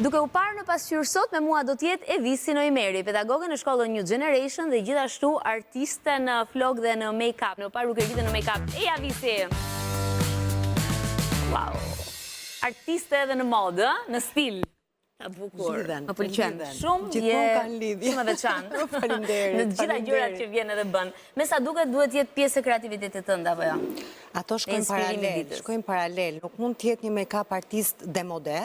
Duke u parë në pasqyrë sot me mua do të jetë Evisi Noimeri, pedagoge në shkollën New Generation dhe gjithashtu artiste në flokë dhe në make-up, në parukeri dhe në make-up. Eja Visi! Wow! Artiste edhe në modë, në stil. Sa bukur. Lidhen. Më pëlqen. Shumë Gjithmonë kanë lidhje. Shumë e veçantë. Faleminderit. Në të gjitha gjërat që vjen edhe bën. Me sa duket duhet të jetë pjesë e kreativitetit tënd apo jo? Ato shkojnë paralel, shkojnë paralel. Nuk mund të jetë një make-up artist demode.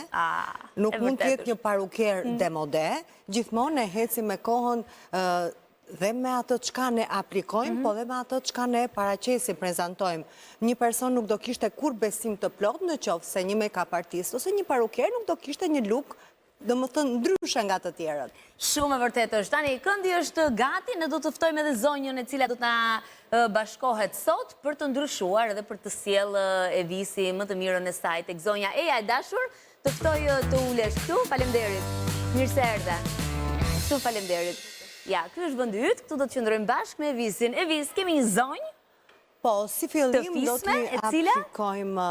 Nuk mund të jetë një parukier mm. demode. Gjithmonë ne ecim me kohën dhe me atë çka ne aplikojmë, mhm. po dhe me atë çka ne paraqesim, prezantojmë. Një person nuk do kishte kurrë besim të plotë në qoftë se një make-up artist ose një parukier nuk do kishte një look domethënë ndryshe nga të tjerët. Shumë e vërtetë është. Tani, këndi është gati, ne do të ftojmë edhe zonjën e cila do të na bashkohet sot për të ndryshuar edhe për të sjellë Evisi më të mirën e saj. Tek zonja Eja e dashur, të ftoj të ulesh këtu, faleminderit. Mirë se erdhe. Shumë faleminderit. Ja, ky është vendi yt, këtu do të qëndrojmë bashkë me Evisin. Evis, kemi një zonjë Po, si fillim do t'i aplikojmë,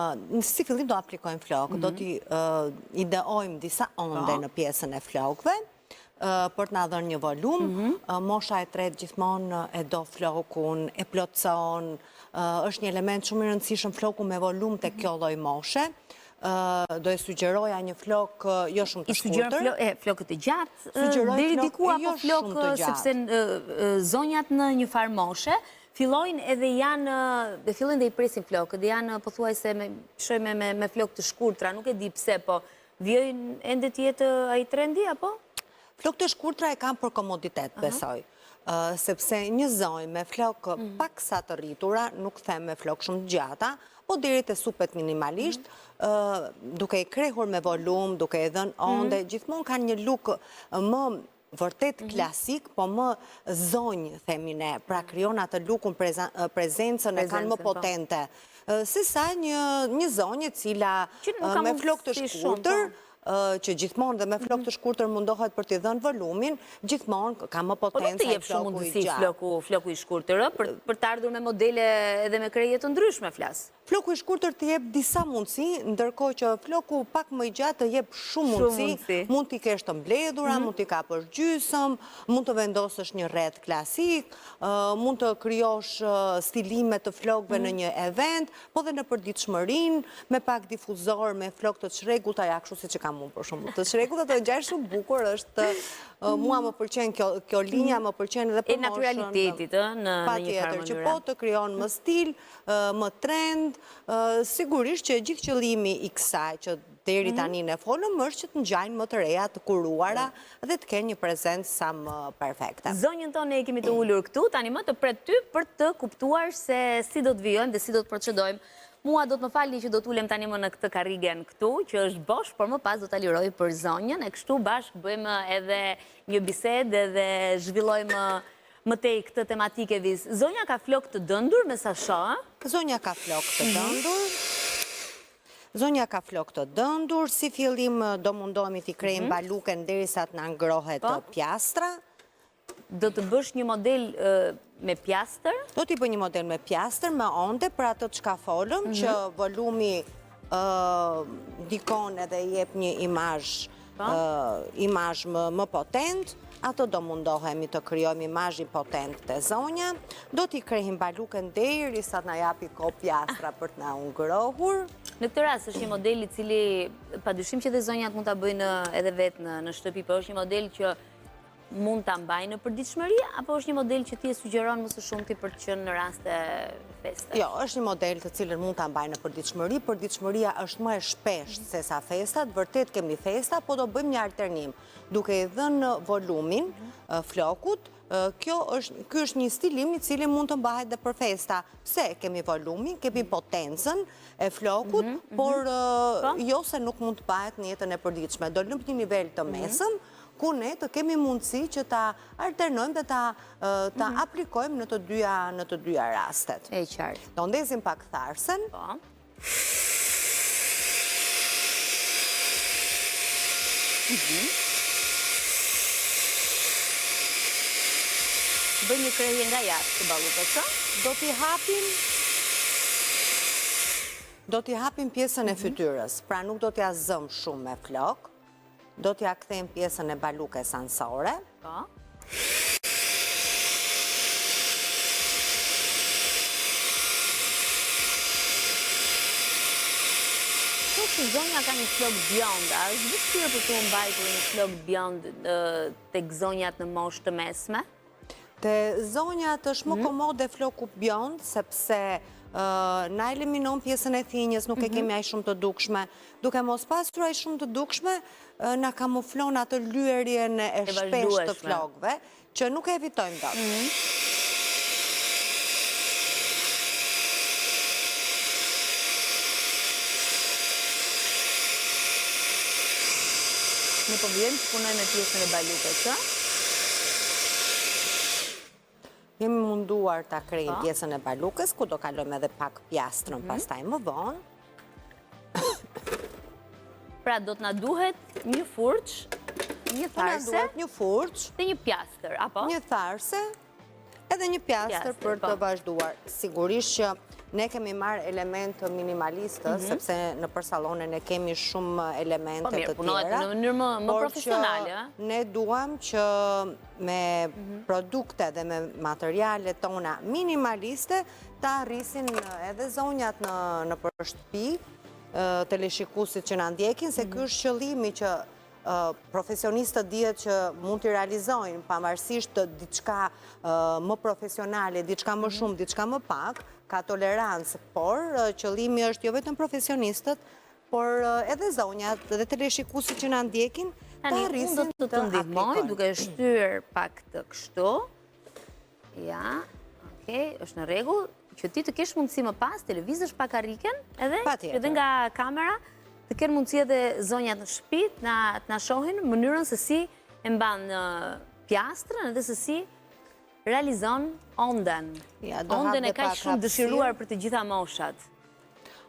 si fillim do aplikojmë flokë, do mhm. t'i ideojmë disa onde po. në pjesën e flokëve, për të na dhënë një volum, mhm. mosha e tretë gjithmonë e do flokun, e plotëson, është një element shumë i rëndësishëm floku me volum te mhm. kjo lloj moshe, do e sugjeroja një flok jo shumë të shkurtër. I sugjeron flokët të gjatë, deri diku apo jo flokë, sepse zonjat në një farë moshe, Fillojnë edhe janë, dhe fillojnë dhe i presin flokët, dhe janë pothuajse me, shoh me, me, me flokë të shkurtra, nuk e di pse, po vijojnë ende të jetë ai trendi, apo? Flokë të shkurtra e kam për komoditet, besoj. Sepse një zonjë me flokë mhm. paksa të rritura, nuk them me flokë shumë të gjata, po deri te supet minimalisht, mhm. duke i krehur me volum, duke i dhënë onde, mhm. gjithmonë kanë një look më vërtet mhm. klasik, po më zonjë, themi ne, pra krijon atë look-un prezencën e kanë më po. potente. Se sa një zonjë e cila me flokë të shkurtër, po. që gjithmonë dhe me flokë të mhm. shkurtër mundohet për t'i dhënë volumin, gjithmonë ka më po potencë e floku i gjatë. Po nuk të jep shumë mundësi floku i shkurtër, për të ardhur me modele edhe me krehje të ndryshme, flas. Floku i shkurtër të jep disa mundësi, ndërkohë që floku pak më i gjatë të jep shumë mundësi, mund t'i kesh të mbledhura, mhm. mund t'i kapësh gjysëm, mund të vendosësh një rreth klasik, mund të krijosh stilime të flokëve në mhm. një event, po dhe në përditshmërinë, me pak difuzor, me flokë të çrregullta, ja kështu siç e kam unë për shembull. Të çrregullta të ngjaj shumë bukur, është mua më pëlqen kjo kjo linja, më pëlqen edhe për moshën. E naturalitetit, ë, në një farë mënyre. Patjetër që po të krijon më stil, më trend, sigurisht që gjithë qëllimi i kësaj që deri mhm. tani ne folëm është që të ngjajnë më të reja, të kuruara dhe të kenë një prezencë sa më perfekte. Zonjën tonë ne e kemi të ulur këtu, tani më të pret ty për të kuptuar se si do të vijojmë dhe si do të procedojmë. Mua do të më falni që do të ulem tani më në këtë karrigen këtu, që është bosh, por më pas do ta liroj për zonjën, e kështu bashkë bëjmë edhe një bisedë dhe zhvillojmë Më tej këtë tematikë Evis. Zonja ka flokë të dëndur me sa shoh, ë? Zonja ka flokë të mhm. dëndur. Zonja ka flokë të dëndur, si fillim do mundohemi t'i krehim mhm. baluken derisa të na ngrohet po. pjastra. Do të bësh një model me pjastër? Do t'i bëj një model me pjastër, me onde, për atë çka folëm, mhm. që volumi ndikon edhe jep një imazh po. imazh më, më potent, ato do mundohemi të krijojmë imazhin potent te zonja, do t'i krehim baluken derisa të na japi kohë pjastra për të na u ngrohur. Në këtë rast është një model i cili, pa dyshim që dhe zonjat mund ta bëjnë edhe vetë në, në shtëpi, por është një model që mund ta mbajnë në përditshmëri apo është një model që ti e sugjeron më së shumti për të qenë në raste feste? Jo, është një model të cilën mund ta mbajnë në përditshmëri. Përditshmëria është më e shpeshtë se sa festat. Vërtet kemi festa, po do bëjmë një alternim. Duke i dhënë volumin mhm. flokut, kjo është, ky është një stilim i cili mund të mbahet dhe për festa. Pse kemi volumin, kemi mhm. potencën e flokut, mhm, por po. jo se nuk mund të mbahet në jetën e përditshme. Do lëmë një nivel të mesëm, ku ne të kemi mundësi që ta alternojmë dhe ta ta mhm. aplikojmë në të dyja në të dyja rastet. E qartë. Do ndezim pak tharësen. Po. Mhm. Bëj një krehje nga jashtë të balukës, ë? Do t'i hapim do t'i hapim pjesën e mhm. fytyrës, pra nuk do t'ia zëmë shumë me flokë. Do t'ja kthejmë pjesën e balukes anësore. Po. Qoftë se zonja ka një flok bjond, a është vështirë për të mbajtur një flok bjond tek zonjat në moshë të mesme? Te zonjat është më mhm. komode floku bjond, sepse na eliminon pjesën e thinjës, nuk e mhm. kemi aq shumë të dukshme. Duke mos pasur aq shumë të dukshme, na kamuflon atë lyerjen e shpeshtë të flokëve, që nuk e evitojmë dot. Mhm. Ne po vijojmë të punojmë me pjesën e balukes, ë? Jemi munduar ta krehim po. pjesën e balukes, ku do kalojmë edhe pak pjastrën mhm. pastaj më vonë. Pra do të na duhet një furçë, një tharëse, duhet një furçë dhe një pjastër, apo? Një tharëse, edhe një pjastër për të po. vazhduar. Sigurisht që ne kemi marrë elementë minimalistë, mhm. sepse nëpër sallone ne kemi shumë elemente po, të tjera. Punohet në mënyrë më, më profesionale. Ne duam që me mhm. produkte dhe me materiale tona minimaliste, ta rrisin edhe zonjat në, nëpër shtëpi, teleshikuesit që na ndjekin, se mhm. ky është qëllimi që profesionistët dihet që mund t'i realizojnë, pavarësisht të diçka më profesionale, diçka më mhm. shumë, diçka më pak, ka tolerancë, por qëllimi është jo vetëm profesionistët, por edhe zonjat dhe teleshikuesit që na ndjekin, të arrisin të aplikojnë. Tani, unë do të të ndihmoj duke shtyrë pak të kështu, Ja, okej, është në rregull që ti të kesh mundësi më pas të lëvizësh pak karriken, edhe edhe nga kamera, të kenë mundësi edhe zonjat në shtëpi të na të na shohin mënyrën se si e mban pjastrën edhe se si realizon onden. Ja, do Onden e kaq shumë dëshiruar për të gjitha moshat.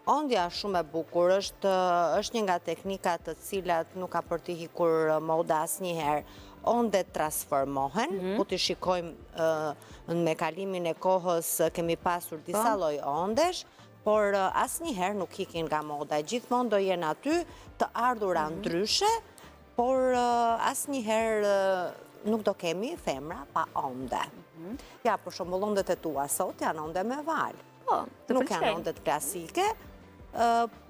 Ondja është shumë e bukur, është është një nga teknikat të cilat nuk ka për të ikur moda asnjëherë. Ondet transformohen, mm -hmm. po t'i shikojmë me kalimin e kohës kemi pasur disa po. lloj ondesh, por asnjëherë nuk ikin nga moda. Gjithmonë do jenë aty të ardhura mm -hmm. ndryshe, por asnjëherë nuk do kemi femra pa onde. Mm -hmm. Ja, për shembull ondet e tua sot janë onde me valë. Po, të Nuk janë ondet klasike,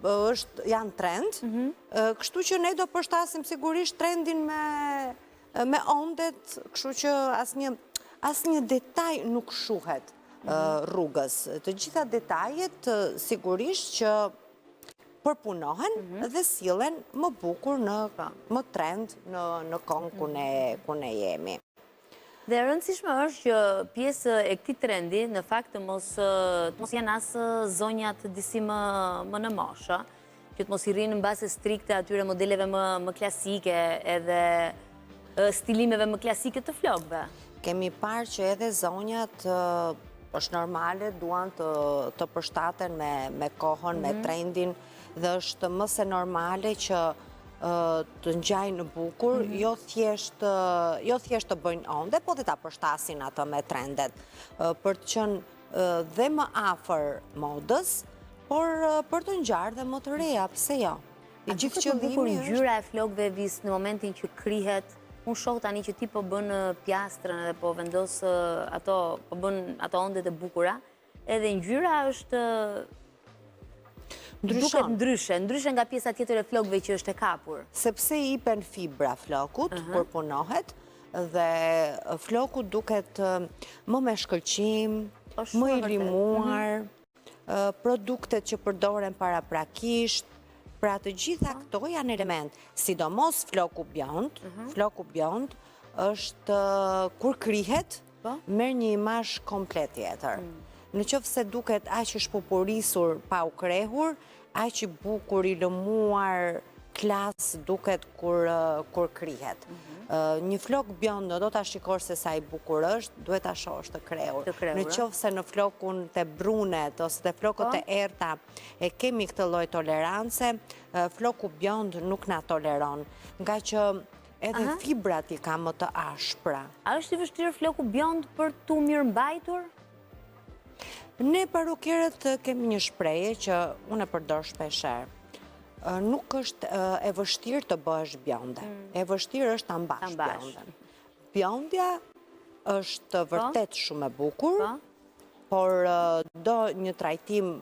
është, janë trend, mhm. kështu që ne do përshtasim sigurisht trendin me, me ondet, kështu që asnjë, asnjë detaj nuk shuhet mhm. rrugës. Të gjitha detajet sigurisht që përpunohen mhm. dhe sillen më bukur në po. më trend në, në kohën ku ne, ku ne jemi. Dhe e rëndësishme është që pjesë e këtij trendi në fakt të mos të mos jenë as zonjat disi më më në moshë, që të mos i rrinë mbase strikte atyre modeleve më më klasike edhe stilimeve më klasike të flokëve. Kemi parë që edhe zonjat është normale duan të të përshtaten me me kohën, me mhm. trendin dhe është më se normale që të ngjajnë bukur, mhm. jo thjesht jo thjesht të bëjnë onde, po dhe ta përshtasin atë me trendet, për të qenë dhe më afër modës, por për të ngjarë dhe më të reja, pse jo? I gjithë qëllimi është... Ngjyra e flokëve Evis në momentin që krihet, unë shoh tani që ti po bën pjastrën edhe po vendos ato, po bën ato ondet e bukura, Edhe ngjyra është duket ndryshe, ndryshe nga pjesa tjetër e flokëve që është e kapur. Sepse i jepen fibra flokut, kur punohet, dhe floku duket më me shkëlqim, më i limuar, mhm. produktet që përdoren paraprakisht, pra të gjitha po. këto janë element, sidomos floku bjond, mhm. floku bjond është kur krihet, Po. Merr një imazh komplet tjetër. Mm. Në qoftë se duket aq i shpupurisur pa u krehur, aq i bukur, i lëmuar, klas duket kur kur krihet. Mhm. Një flok bjond do ta shikosh se sa i bukur është, duhet ta shohësh të krehur. Në qoftë se në flokun te brunet ose te flokët po. e errëta e kemi këtë lloj tolerance, floku bjond nuk na toleron, ngaqë Edhe fibrat i ka më të ashpra. A është i vështirë floku bjond për t'u mirëmbajtur? Ne parukerët kemi një shprehje që unë e përdor shpeshherë. Nuk është e vështirë të bëhesh bjonde. Mm. E vështirë është ta mbash bjonden. Bjondja është po. vërtet shumë e bukur, po. por do një trajtim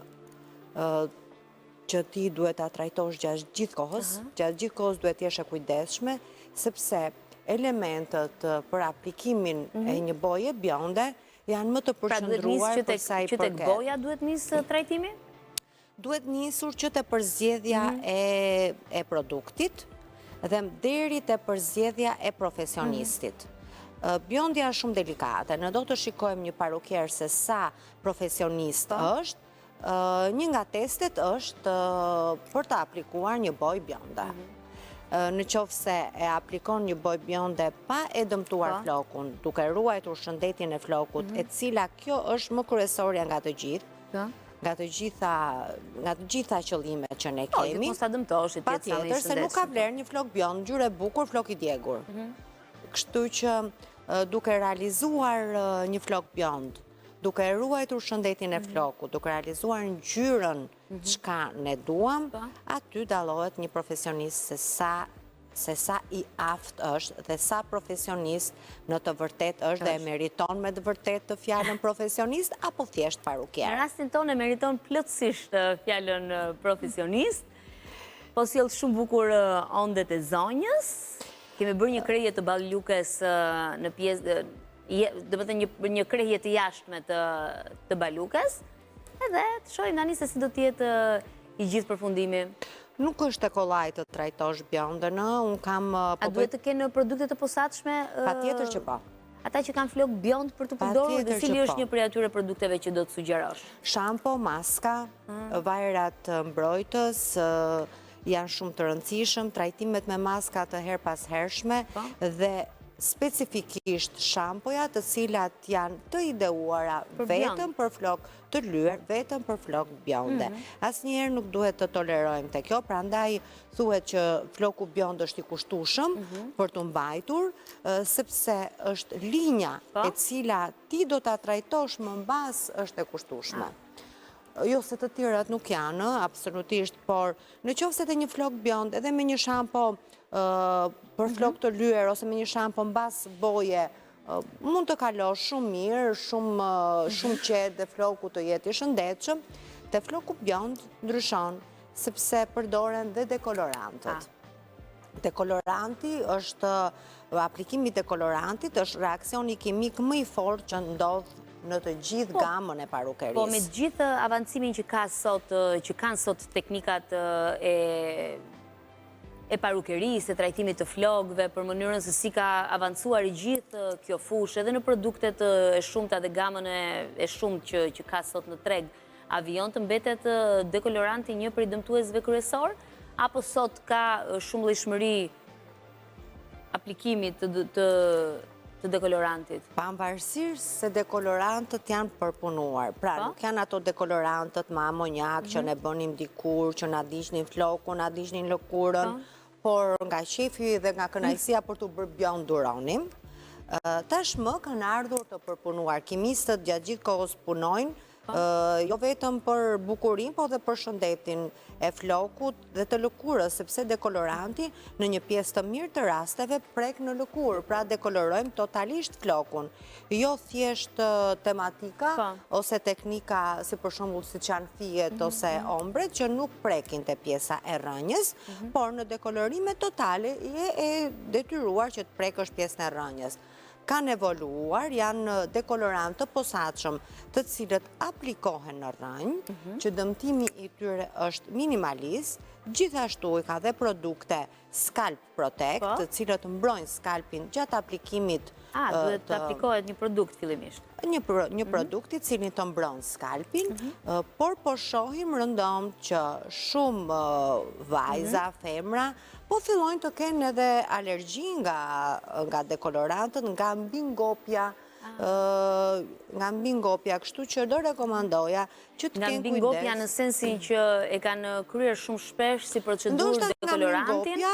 që ti duhet ta trajtosh gjatë gjithë kohës, gjatë gjithë kohës duhet të jesh e kujdesshme, sepse elementët për aplikimin e mhm. një boje bjonde janë më të pra, përqendruar për sa i përket. Pra duhet nisë që tek boja duhet nisë trajtimi? Duhet nisur që te përzgjedhja mhm. e produktit dhe deri te përzgjedhja e profesionistit. Mhm. Bjondja është shumë delikate, në do të shikojmë një parukier se sa profesionist po. është, një nga testet është për të aplikuar një bojë bjonde. Mhm. Në qoftë se e aplikon një bojë bjonde pa e dëmtuar po. flokun, duke ruajtur shëndetin e flokut, e cila kjo është më kryesorja nga të gjithë, po. nga të gjitha nga të gjitha qëllimet që ne po, kemi. Po, mos ta dëmtosh, të jetë sa më i shëndetshëm. se nuk ka vlerë një flok bjond, ngjyrë e bukur, flok i djegur. Mhm. Kështu që duke realizuar një flok bjond, duke ruajtur shëndetin e mhm. flokut, duke realizuar ngjyrën mhm. çka ne duam, po. aty dallohet një profesionist se sa se sa i aftë është dhe sa profesionist në të vërtetë është dhe e meriton me të vërtetë fjalën profesionist apo thjesht parukier. Në rastin tonë e meriton plotësisht fjalën profesionist. Po sjell shumë bukur ondet e zonjës. Kemi bërë një krehje të balukes në pjesë, domethënë një, një krehje të jashtme të, të balukes. Edhe të shohim tani se si do të jetë i gjithë përfundimi. Nuk është e kollaj të trajtosh bjondën, ë, unë kam... Po A duhet të kenë produkte të posaçme? Patjetër që po. Ata që kanë flokë bjond për të përdorur dhe cili është po. një prej atyre produkteve që do të sugjerosh? Shampo, maska, mm. vajrat mbrojtës, janë shumë të rëndësishëm, trajtimet me maska të herëpashershme po. dhe specifikisht shampoja të cilat janë të ideuara vetëm për flokë të lyer, vetëm për flokë bjonde. Mhm. Asnjëherë nuk duhet të tolerojmë te kjo, prandaj thuhet që floku bjond është i kushtueshëm mhm. për t'u mbajtur, sepse është linja po. e cila ti do ta trajtosh më mbas është e kushtueshme. Ah. Jo se të tjerat nuk janë, absolutisht, por në qoftë se te një flok bjond, edhe me një shampo për mhm. flok të lyer, ose me një shampo mbas boje, mund të kalosh shumë mirë, shumë mhm. shumë qetë dhe floku të jetë i shëndetshëm, te floku bjond ndryshon, sepse përdoren dhe dekolorantët. Ah. Dekoloranti është, aplikimi i dekolorantit është reaksioni kimik më i fortë që ndodh në të gjithë po, gamën e parukerisë. Po, me gjithë avancimin që ka sot, që kanë sot teknikat e e parukerisë, e trajtimit të flokëve, për mënyrën se si ka avancuar i gjithë kjo fushë, edhe në produktet e shumta dhe gamën e shumtë që, që ka sot në treg, A vijon të mbetet dekoloranti një prej dëmtuesve kryesorë? Apo sot ka shumëllojshmëri aplikimi të, të, të dekolorantit? Pavarësisht se dekolorantët janë përpunuar. Pra, po? nuk janë ato dekolorantët me amonjak që mhm. ne bënim dikur, që na digjnin flokun, na digjnin lëkurën, po. por nga qejfi dhe nga kënaqësia për t'u bërë bjond duronim. Tashmë kanë ardhur të përpunuar. Kimistët gjatë gjithë kohës punojnë, po. jo vetëm për bukurinë, po dhe për shëndetin e flokut dhe të lëkurës, sepse dekoloranti në një pjesë të mirë të rasteve prek në lëkurë, pra dekolorojmë totalisht flokun. Jo thjesht tematika po. ose teknika, si për shembull siç janë fijet mhm, ose mhm. ombret, që nuk prekin te pjesa e rrënjës, mhm. por në dekolorime totale je e detyruar që të prekësh pjesën e rrënjës. Kanë evoluar, janë dekolorantë të posaçëm të cilët aplikohen në rrënjë, mhm. që dëmtimi i tyre është minimalist, gjithashtu i ka dhe produkte scalp protect, po. të cilët mbrojnë skalpin gjatë aplikimit A, duhet të aplikohet një produkt fillimisht. Një, një mhm. produkt i cili të mbron skalpin, mhm. por po shohim rëndom që shumë vajza, mhm. femra, po fillojnë të kenë edhe alergji nga, nga dekolorantët, nga mbingopja, ah. nga mbingopja, kështu që do rekomandoja që të kenë kujdes. Nga mbingopja në sensin që e kanë kryer shumë shpesh si procedurë dekolorantin,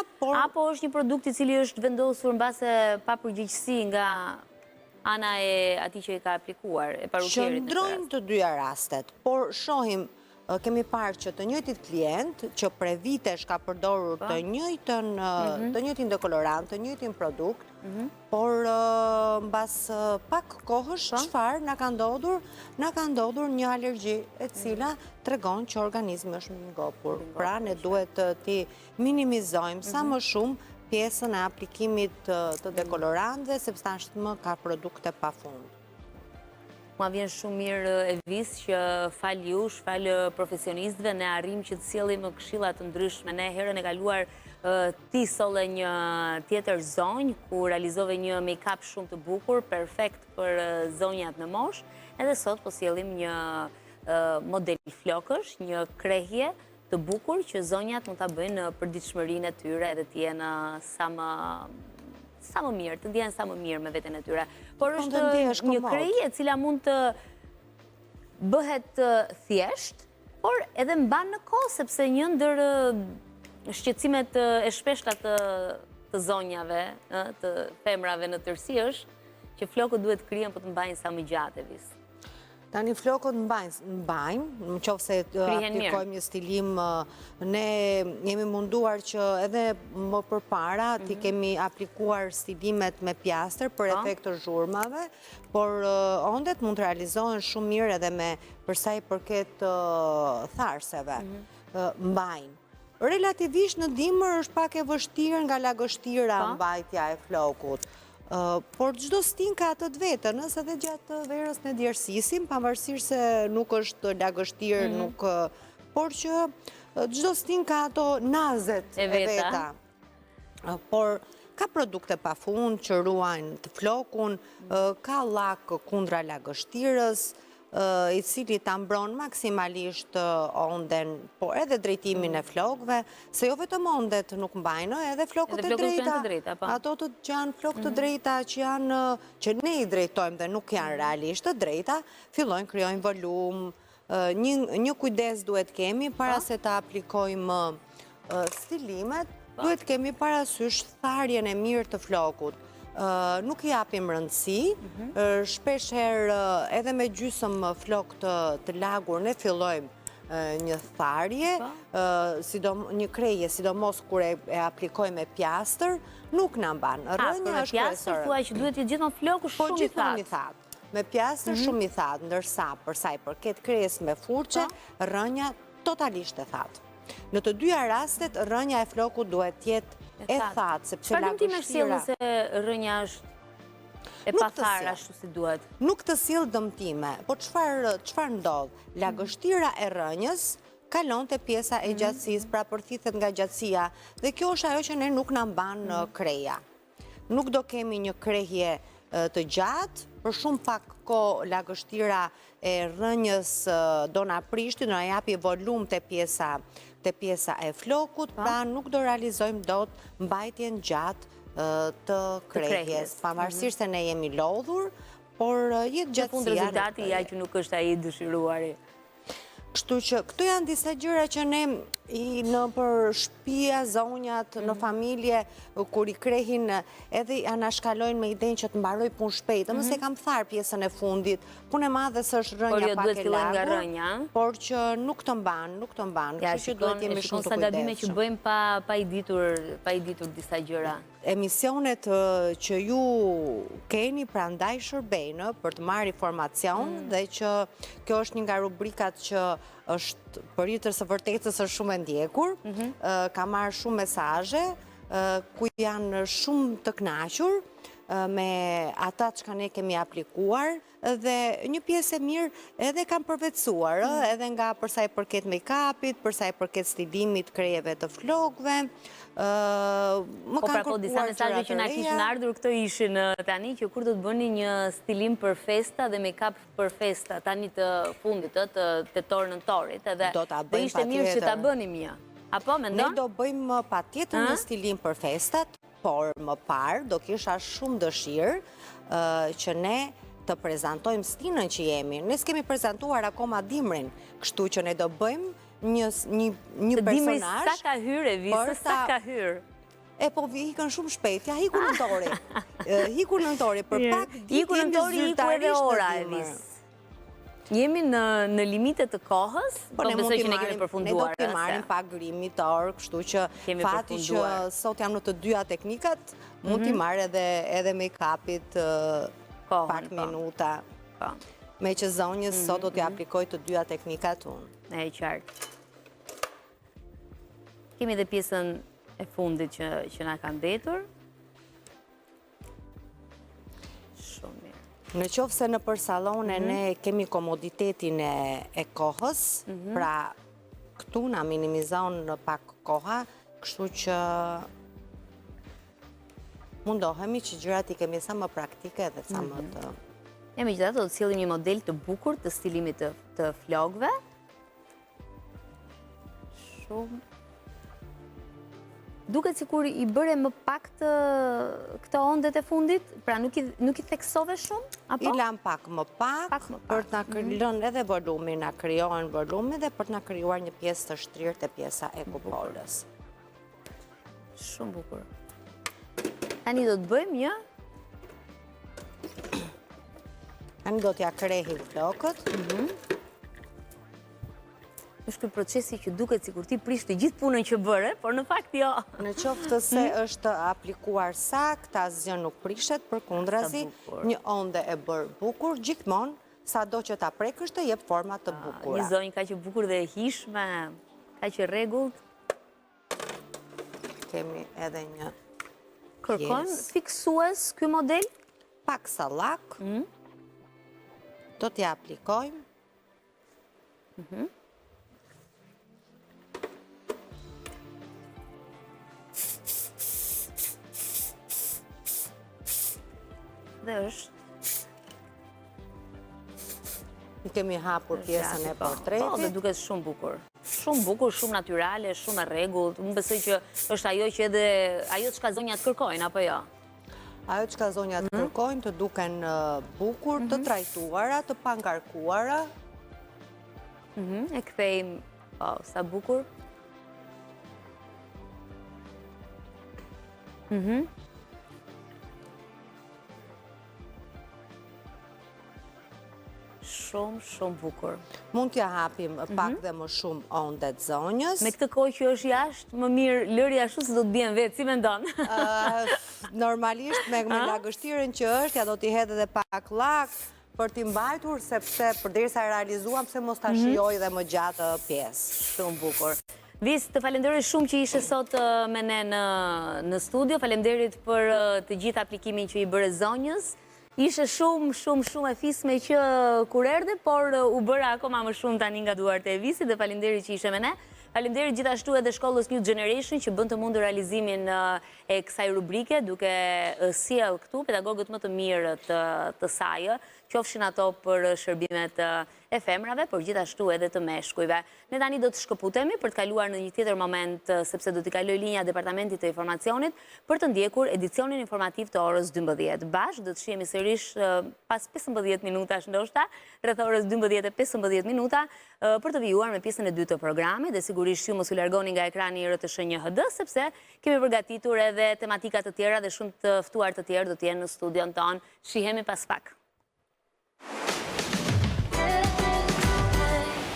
apo është një produkt i cili është vendosur mbase pa përgjegjësi nga ana e atij që e ka aplikuar, e parukierit në Qëndrojnë të dyja rastet, por shohim. Kemi parë që të njëjtit klient që prej vitesh ka përdorur po. të njëjtën mhm. të njëjtin dekolorant, të njëjtin produkt, mhm. por mbas pak kohësh po. çfarë na ka ndodhur? Na ka ndodhur një alergji e cila mhm. tregon që organizmi është mbingopur. Pra ne duhet t'i minimizojmë sa më shumë pjesën e aplikimit të dekolorantëve, sepse tashmë ka produkte pa fund. Mua vjen shumë mirë Evis që falë jush, falë profesionistëve, ne arrijmë që të sjellim këshilla të ndryshme. Ne herën e kaluar ti solle një tjetër zonjë, ku realizove një make-up shumë të bukur, perfekt për zonjat në moshë, edhe sot po sjellim një model flokësh, një krehje të bukur që zonjat mund ta bëjnë në përditshmërinë e tyre edhe të jenë sa më sa më mirë, të ndjehen sa më mirë me veten e tyre. Por po, është një krehje e cila mund të bëhet thjesht, por edhe mban në kohë, sepse një ndër shqetësimet e shpeshta të të zonjave, të femrave në tërësi është që flokët duhet të krihen po të mbajnë sa më gjatë Evis. Tani flokët mbajnë, mbajnë, në qoftë se aplikojmë një stilim, ne jemi munduar që edhe më përpara t'i mhm. kemi aplikuar stilimet me pjastër për po. efekt të zhurmave, por ondet mund të realizohen shumë mirë edhe me përsa i përket tharseve, mhm. mbajnë. Relativisht në dimër është pak e vështirë nga lagështira po. mbajtja e flokut. Por çdo stinë ka atë të vetën, nëse dhe gjatë verës ne djersisim, pavarësisht se nuk është lagështirë, mhm. nuk... Por që çdo stinë ka ato nazet e veta. Por ka produkte pa fund që ruajnë të flokun, ka llak kundra lagështirës, i cili ta mbron maksimalisht onden, por edhe drejtimin e flokëve, se jo vetëm ondet nuk mbajnë, edhe flokët e drejta, po. ato të që janë flokë të mhm. drejta që janë, që ne i drejtojmë dhe nuk janë mhm. realisht të drejta, fillojnë krijojnë volum, një kujdes duhet kemi para po. se të aplikojmë stilimet, po. duhet kemi parasysh tharjen e mirë të flokut. Nuk i japim rëndësi, mhm. shpesh herë edhe me gjysëm flok të lagur ne fillojmë një tharje, po. një krehje, sidomos kur e aplikojmë me pjastër, nuk na mban. Rrënja është kryesore. Me pjastër, thua që duhet të jetë gjithmonë floku po, shumë i thatë. Po, gjithmonë i thatë. Me pjastër mhm. shumë i thatë, ndërsa përsa i përket krehjes me furçe, po. rrënja totalisht e thatë. Në të dyja rastet, rrënja e flokut duhet të jetë e thatë, sepse lagështira... Çfarë dëmtime sjell nëse rrënja është e patharë ashtu si duhet? Nuk të sjell dëmtime, po çfarë ndodh? Lagështira e rrënjës kalon te pjesa e mhm. gjatësisë, pra përthithet nga gjatësia, dhe kjo është ajo që ne nuk na mban mhm. krehja. Nuk do kemi një krehje të gjatë, për shumë pak kohë lagështira e rrënjës do na prishti, do na japi volum te pjesa te pjesa e flokut, po. pra nuk do realizojmë dot mbajtjen gjatë të krehjes, pavarësisht mhm. se ne jemi lodhur, por jetë gjatësia. Në fund rezultati ja që nuk është ai i dëshiruari. Kështu që këto janë disa gjëra që ne i nëpër shpia, zonjat, në mhm. familje, kur i krehin edhe anashkalojnë me idenë që të mbaroj punë shpejt, mm -hmm. se kam tharë pjesën e fundit, punë e madhe se është rrënja jo, pak e lagur, por që nuk të mban, nuk të mban, kështu që duhet jemi shumë të kujdesshëm. Sa gabime që bëjmë pa, pa i ditur, pa i ditur disa gjëra. Emisionet që ju keni prandaj shërbejnë për të marrë informacion mm. dhe që kjo është një nga rubrikat që është për hir të së vërtetës është shumë e ndjekur, mhm. ka marrë shumë mesazhe, ku janë shumë të kënaqur me ata çka ne kemi aplikuar, Dhe një pjesë e mirë edhe kanë përvetësuar, ë, edhe nga përsa i përket make-upit, përsa i përket stilimit krehjeve të flokëve, ë, më po, kanë pra, po, disa mesazhe që na kishin ardhur këto ishin tani që kur do të bëni një stilim për festa dhe make-up për festa tani të fundit, ë, të tetor nëntorit, edhe do ta bëjmë ishte mirë që ta bënim një. Apo mendon? Ne do bëjmë patjetër një stilim për festat, Por më parë do kisha shumë dëshirë që ne të prezantojmë stinën që jemi. Ne s'kemi prezantuar akoma dimrin, kështu që ne do bëjmë një një një personazh. Dimri sa ka hyrë Evis, sa ka hyrë. E po ikën shumë shpejt, ja iku nëntori. Iku nëntori, për pak ditë iku nëntori, iku edhe ora Evis. Jemi në në limite të kohës, po, po besoj që ne kemi përfunduar. Ne do t'i marrim pak grimit orë, kështu që fati që sot jam në të dyja teknikat, mund t'i mhm. marrë edhe edhe make-upit pak po. minuta. Po. Meqë zonjës mhm, sot do t'i mhm. aplikoj të dyja teknikat unë. E qartë. Kemi dhe pjesën e fundit që që na ka mbetur. Shumë mirë. Në qoftë se nëpër sallone mhm. ne kemi komoditetin e kohës, mhm. pra këtu na minimizon pak koha, kështu që mundohemi që gjërat i kemi sa më praktike dhe sa më mhm. të... E megjithatë do të sjellim një model të bukur të stilimit të, të flokëve, Shumë. Duket sikur i bëre më pak të këto ondet e fundit, pra nuk i, nuk i theksove shumë, apo? I lamë pak më pak, pak, më pak. për të na mhm. lënë edhe volumin, na krijohen volumi dhe për të na krijuar një pjesë të shtrirë te pjesa e kupolës. Shumë bukur. Tani do të bëjmë një... Tani do t'ia krehim flokët. Mhm. Është ky procesi që duket sikur ti prish të gjithë punën që bëre, por në fakt jo. Në qoftë se mhm. është aplikuar saktë, asgjë nuk prishet, përkundrazi, një onde e bërë bukur, gjithmonë, sado që ta prekësh të jep forma të ah, bukura. Një zonjë kaq e bukur dhe e hijshme, kaq e rregullt. Kemi edhe një Kërkon fiksues ky model? Pak sa llak. Mm. Do t'ia aplikojmë. Mhm. Dhe është I kemi hapur pjesën e po. portretit. Po, dhe duket shumë bukur. Shumë bukur, shumë natyrale, shumë e rregullt. Unë besoj që është ajo që edhe ajo çka zonjat kërkojnë apo jo. Ajo çka zonjat mhm. kërkojnë të duken bukur, të mhm. trajtuara, të pangarkuara. Mhm, e kthejmë, po, sa bukur. Mhm. Shumë, shumë bukur. Mund t'ia hapim mhm. pak dhe më shumë ondet zonjës. Me këtë kohë që është jashtë, më mirë lëri ashtu se do të bien vetë, si mendon? Normalisht me lagështirën që është, ja do t'i hedh edhe pak llak për t'i mbajtur, sepse përderisa e realizuam, pse mos ta mhm. shijoj dhe më gjatë pjesë. Shumë bukur. Vis, të falenderoj shumë që ishe sot me ne në studio, faleminderit për të gjithë aplikimin që i bëre zonjës. Ishe shumë, shumë, shumë e fisme që kur erdhe, por u bëre akoma më shumë tani nga duart e Evisit dhe faleminderit që ishe me ne. Faleminderit gjithashtu edhe shkollës New Generation që bën të mundur realizimin e kësaj rubrike duke sjellë këtu pedagogët më të mirë të, të saj, qofshin ato për shërbimet e femrave, por gjithashtu edhe të meshkujve. Ne tani do të shkëputemi për të kaluar në një tjetër moment, sepse do t'i kaloj linja Departamentit të Informacionit për të ndjekur edicionin informativ të orës 12. Bashkë do të shihemi sërish pas 15 minutash ndoshta, rreth orës 12:15 minuta, për të vijuar me pjesën e dytë të programit dhe sigurisht ju mos u largoni nga ekrani i RTSH 1 HD, sepse kemi përgatitur edhe tematika të tjera dhe shumë të ftuar të tjerë do të jenë në studion tonë. Shihemi pas pak.